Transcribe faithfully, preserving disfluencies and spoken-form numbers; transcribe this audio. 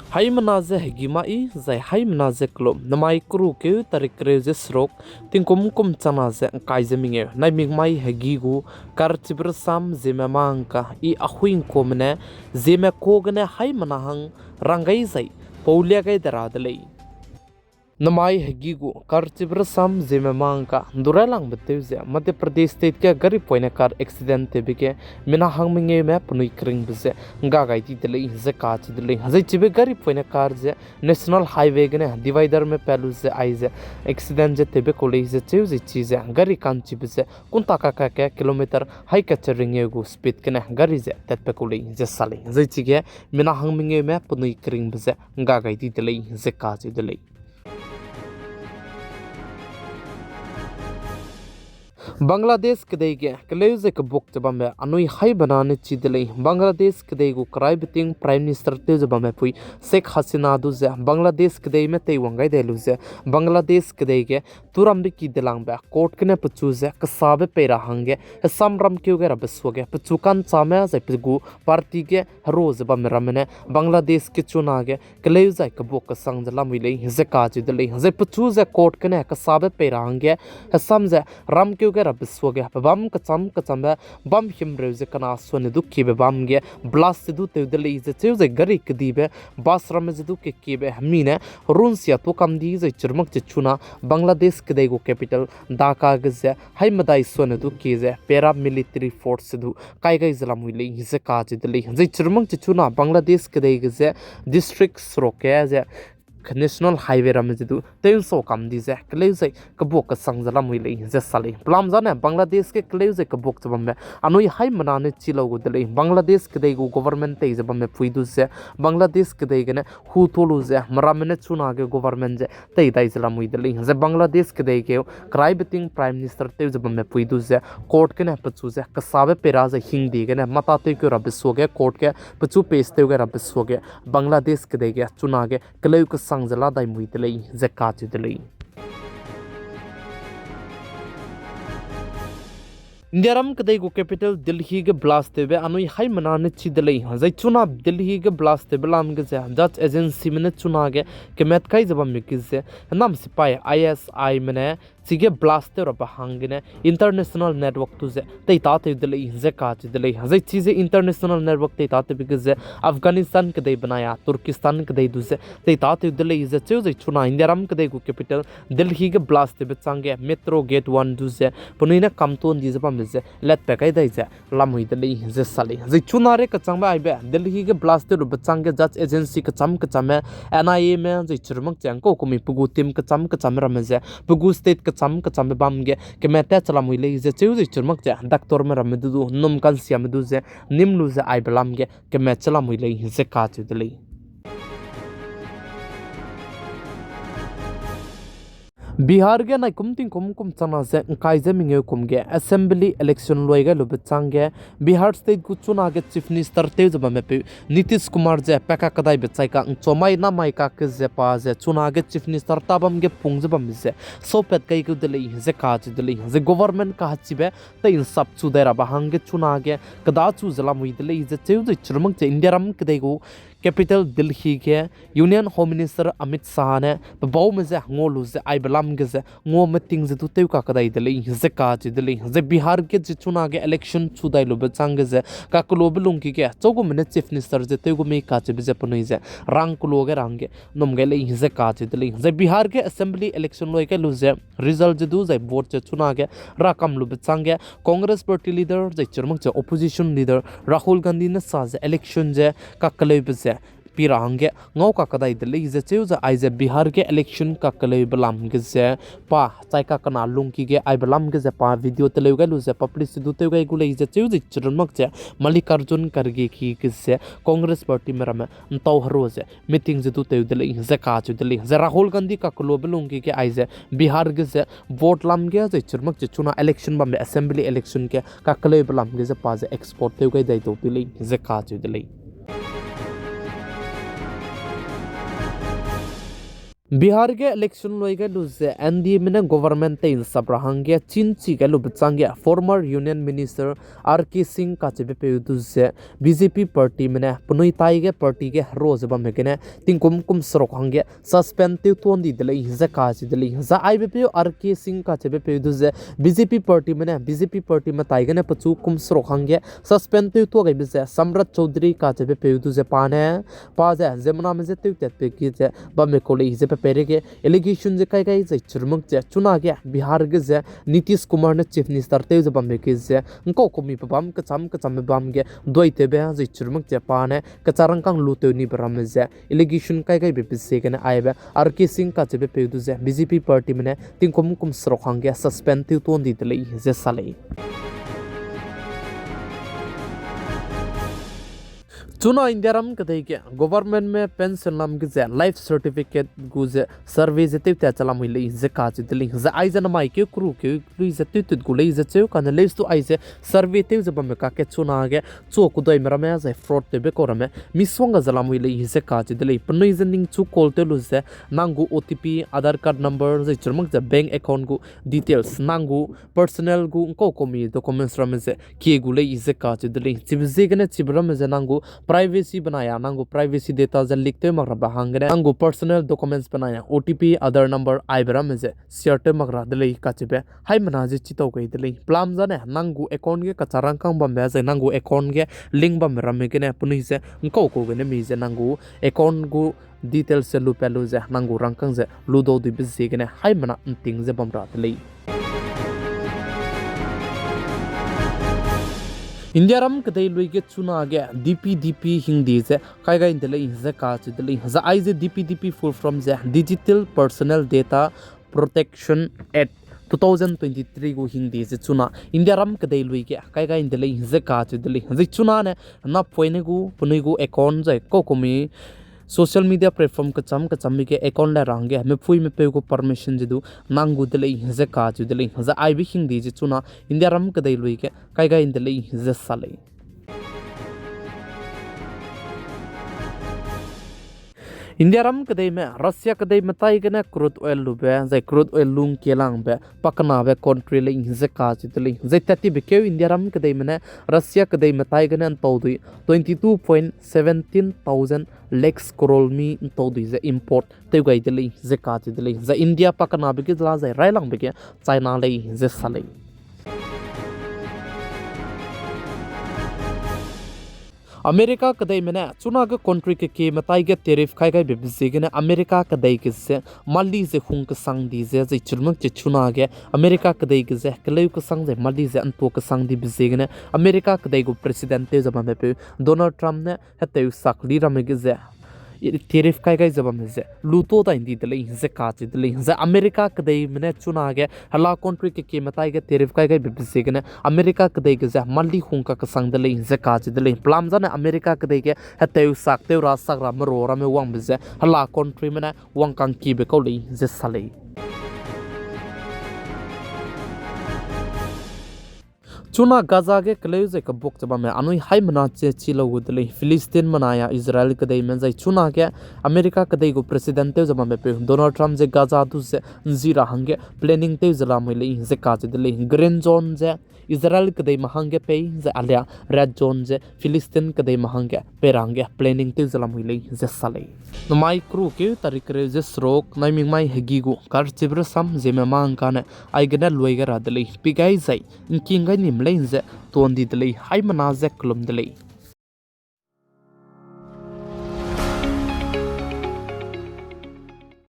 Haimena ze hegî mai, zai haimena ze kelum, namai keru keu tarik kereu ze seruk, tingkum kum chana ze ngkai ze mengeu, naimik mai hegî gu, karchibe rasam, ziemme mangka, i ahui ngkuame ne, ziemme ka gene haimena hang, rang gai zai, pau lia gai de ra de lei. Namai hegî gu, karchibe rasam, ziemme mangka, ndurelangbe tew ze, Madhya Pradesh State ge gari poine car accident tewbe ge, mina hang mengeume penui keringbe ze, ngga gai di de lei, ze kacheu de lei. Zai chibe gari poine car ze, National Highway gene, dividerme pa lu ze aize, accident ze tewbe kau lei ze cheu ze chize, gari ka'nchibe ze, kunta kakak ge kilometer hai kache ringeu gu speed gene, gari ze tatbe kau lei ze sa lei. Zai chige, mina hang mengeume penui keringbe ze, ngga gai di de lei, ze kacheu de lei. Bangladesh kedei ge, keleu ze kebuk ze bambe, anui haibena ne chi de lei. Bangladesh kedei gu keraibe ting Prime Minister tew ze bambe pui, Sheikh Hasina du ze, Bangladesh kedeime teiwang gai dai lu ze, Bangladesh kedei ge, turambe ki delangbe, court gene pechu ze, kesabe pei ra hangge, hesam ramkeu gai rabe suage, pechu ka'nchame zai pe gu party ge, hero ze bamme ramme ne, Bangladesh ge chunage, keleu zai kebuk kesang ze lamui lei, ze kacheu de lei. Zai pechu ze court gene, kesabe pei ra hangge, hesam ze, ramkeu gai rabe suage, pebâm kecham kechambe, bam himreu ze kena suane du kiebe bam ge, blast ze du tew de lei, ze cheu ze gari kedibe, bus ramme ze du kekiebe, mi ne, runsia tu kam di zai chirmak ze chuna, Bangladesh kedei gu capital, Dhaka ge ze, hai medai suane du kie ze, paramilitary force ze du, kai gai ze lamui lei, ze kacheu de lei. Zai chirmak ze chuna, Bangladesh kedei ge ze, district seruk ge ze, National Highway ramme ze du, tew'nsau kam di ze, keleu zai, kebuk kesang ze lamui lei, ze sa lei. Pelam zane, Bangladesh ge keleu zai kebuk ze bambe, anui haimena ne chi lau gu de lei, Bangladesh kedei gu government tei ze bambe pui du ze, Bangladesh kedei gene, hu tu lu ze, meramme ne chunage government ze, tei dai ze lamui de lei. Ze Bangladesh kedei ge, keraibe ting Prime Minister tew ze bambe pui du ze, court gene pechu ze, kesabe pei ra ze hingdi gene, mata tewkeu rabe suage, court ge, pechu pass tew gai rabe suage, Bangladesh kedei ge, chunage, keleu kesang ze la dai mui de lei, ze kacheu de lei. Indiaram kedei gu capital Delhi ge blast tewbe anui haimena ne chi de lei. Zai chuna Delhi ge blast tewbe lam ge ze judge agencyme ne chunage kemat kai ze bamme ge ze, henam sipai ISIme ne chige blast tew rabe hanggene international network du ze teitatew de lei, ze kacheu de lei. Zai chize international network teitatewbe ge ze Afghanistan kedei benai a Turkistan kedei du ze teitatew de lei, ze cheu zai chuna Indiaram kedei gu capital Delhi ge blast tewbe changge metro gate one du ze penui ne kamton di ze bambe ze letpat kai dai ze lamui de lei, ze sa lei. Zai chuna re kechangbe aibe Delhi ge blast tew lube changge judge agency kecham kechamme, NIAme, zai chirmak ze ngkau kumi pe gu team kecham kechamme ramme ze, pe gu state kecham kechambe bam ge, kemat tat che lamui lei, ze cheu zai chirmak ze, doctorme ramme du du, nnum kansiame du ze, nim lu ze aibe lam ge, kemat che lamui lei, ze kacheu de lei. Bihar ge naikum tingkum kum chana ze ngkai ze mengeu kum ge assembly election luai gai lube changge Bihar state gu chunage chief minister tew ze bamme peu Nitish Kumar ze peka kedaibe chai ka ngchomai namai kak ze pa ze chunage chief minister tabam ge pung ze bambe ze saupat gai gu de lei, ze kacheu de lei. Ze government kahachibe tei nsap chu dai rabe hangge chunage keda chu ze lamui de lei, ze cheu zai chirmak ze Indiaram kedei gu capital Delhi ge Union Home Minister Amit Shah ne pe baume ze ngua lu ze aibe lam ge ze nguame ting ze du tew ka kedai de lei, ze kacheu de lei. Ze Bihar ge ze chunage election chu dai lube changge ze kakelube lungki ge chaugume ne chief minister ze tew gu mei kacheube ze penui ze rang kelu ge ra hangge nnum gai lei, ze kacheu de lei. Ze Bihar ge assembly election luai gai lu ze result ze du zai vote ze chunage rakam lube changge Congress party leader zai chirmak ze opposition leader Rahul Gandhi ne sa ze election ze kakeleube ze pi ra hangge ngau ka kedai de lei, ze cheu ze aize Bihar ge election kakeleube lam ge ze pa chai ka kena lungki ge aibe lam ge ze pa video teleu gai lu ze publish du tew gai gu lei, ze cheu ze chirmak ze Mallikarjun Kharge ki ge ze Congress partyme ramme ntau heru ze meeting ze du tew de lei, ze kacheu de lei. Ze Rahul Gandhi kakelube lungki ge aize Bihar ge ze vote lam ge zai chirmak ze chuna election bambe assembly election ge kakeleube lam ge ze pa ze export tew gai dai dau de lei, ze kacheu de lei. Bihar ge election lui gai lu ze N D A me ne government tei nsap ra hangge chinchi gai lube changge former Union Minister R K Singh kacheube peu du ze B J P party me ne penui tai ge party ge hero ze bamme gene tingkum kum seruk hangge suspend tew tuan di de lei ze kacheu de lei. Zai aibe peu R K Singh kacheube peu du ze B J P party me ne B J P party me tai gene pechu kum seruk hangge suspend tew tuan gaibe ze Samrat Chaudhary kacheube peu du ze pa ne pa ze ziemmename je tewtatbe ki ze bamme kau lei ze pe peireige allegation ze kai gai zai chirmak ze chunage Bihar ge ze Nitish Kumar ne Chief Minister tew ze bambe ki ze ngkau kumi pe bam kecham kechambe bam ge duaitewbe zai chirmak ze pa ne kecharangkang lutew nibe ramme ze allegation kai gaibe pe ziegene aibe R K Singh kacheube peu du ze B J P party me ne tingkum kum seruk hangge suspend tew tuan di de lei ze sa lei. Chuna Indiaram kedei ge government me pension lam ge ze life certificate gu ze survey ze tewtat che lamui lei ze kacheu de lei. Zai aize namai keu kru keu lui ze tewtut gu lei ze cheu kane leuse tu aize survey tew ze bamme kakge chunage chu kuduime ramme zai fraud tewbe kau ramme misongga ze lamui lei ze kacheu de lei. Penui ze ningchu call tew lu ze nang gu O T P, Aadhaar card number zai chirmak ze bank account gu details, nang gu personal gu ngkau kumi documents ramme ze kie gu lei ze kacheu de lei. Chibe ziegene chibe ramme ze nang gu privacy benai a nang gu privacy data ze leak tew mak rabe hanggene nang gu personal documents benai a O T P, Aadhaar number aibe ramme ze share tew mak ra de lei kacheube haimena ze chitau gai de lei. Pelam zane nang gu account ge kacharangkang bambe zai nang gu account ge link bambe ramme gene penui ze ngkau kau gene mi ze nang gu account gu details ze lupat lu ze nang gu rangkang ze ludau duibe ziegene haimena nting ze bam ra de lei. Indiaram kedei lui ge chunage D P D P hingde ze kai gai de lei ze kacheu de lei. Zai aize D P D P full form ze Digital Personal Data Protection Act two thousand twenty-three gu hingde ze chuna Indiaram kedei lui ge kai gai de lei ze kacheu de lei. Zai chunane napoine gu penui gu account zai kau kumi social media platform kecham kechambe ge account le ra hangge mepui mepeu gu permission ze du nang gu de lei ze kacheu de lei. Zai aibe hingde ze chuna Indiaram kedei lui ge kai gai de lei ze sa lei. Indiaram kedeime Russia kedeime tai gene crude oil lube zai crude oil lung kelangbe pakenabe country lei ze kacheu de lei. Zai tattibe keu Indiaram kedeime ne Russia kedeime tai gene ntau dui twenty two point seventeen thousand lakhs crore mi ntau dui ze import tew gai de lei ze kacheu de lei. Zai India pakenabe ge la zai railangbe ge China lei ze sa lei. America kedeime ne chunage country kekieme tai ge tariff kai gaibe ziegene America kedei ge ze mali ze hung kesang di ze zai chirmak ze chunage America kedei ge ze keleu kesang zai mali ze ntua kesang dibe ziegene America kedei gu president tew ze bambepeu Donald Trump ne heteu sak li ramme ge ze tariff kai gai ze bamme ze lu to dai ndi de lei ze kacheu de lei. Zai America kedeime ne chunage hela country kekieme tai ge tariff kai gaibe ziegene America kedei ge ze mali hung kakesang de lei ze kacheu de lei. Pelam zane America kedei ge heteu sak tew ra sak ra mero ramme wangbe ze hela countryme ne wang kangkibe kau lei ze sa lei. Chuna Gaza ge keleu zai kebuk ze bamme anui haimena che chi lau gu de lei. Philistine menai a Israel kedeime zai chunage America kedei gu president tew ze bambepeu Donald Trump ze Gaza du ze nzi ra hangge planning tew ze lamui lei ze kacheu de lei. Green zone ze Israel kedeime hangge pei zai alia red zone ze Philistine kedeime hangge pei ra hangge planning tew ze lamui lei ze sa lei. Namai kru keu tarik kereu ze seruk naimik mai hegi gu karchibe rasam ziemme mangkane aigene lui gai ra de lei. Pi gai zai ngking gai nim lei ze tuan di de lei. Haimena ze kelum de lei.